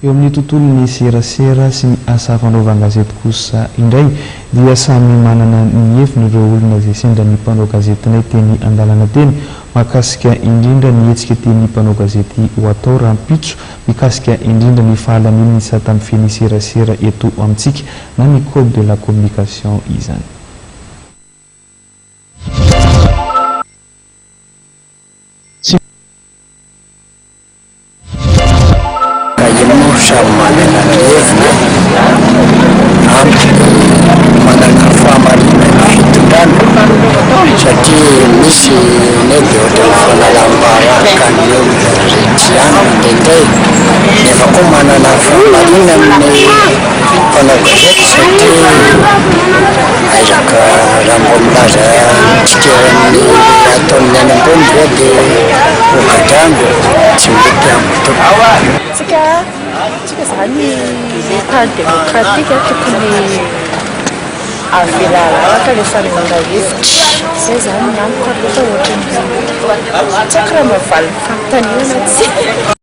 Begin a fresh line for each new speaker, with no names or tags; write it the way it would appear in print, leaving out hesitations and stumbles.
Eo amin'ny tontolon'ny serasera sy ny asa fanaovan-gazety kosa indray dia samy manana ny heviny ireo olona izay sendra ny mpanao gazetinay teny an-dalana teny mahakasika indrindra ny hetsika tian'ny mpanao gazety ho atao rahampitso mikasika indrindra ny fahalanian'ny sata mifehy ny serasera eto amintsika na ny code de la communication izany.
Ka io moa samy manana ny heviny e! Amiko dia manana ny fahamarinany ny fitondrana satria misy anie dia ohatran'ny fanalam-baraka ny olona rehetra ihany indraindray nefa koa manana ny fahamarinany ny mpanao gazety satria aiza ka raha mbo milaza tsikera ny ataon'ny any ambony ve dia ho gadrana? Tsy mety amiko tompoko.
Tsika tsika zany tany demokratika tokony avela halalaka le fanehoana hevitra, zay zany ny amiko aloha fa ohatran'ny tsy haiko raha mahavaly ny fanontaniana na tsia.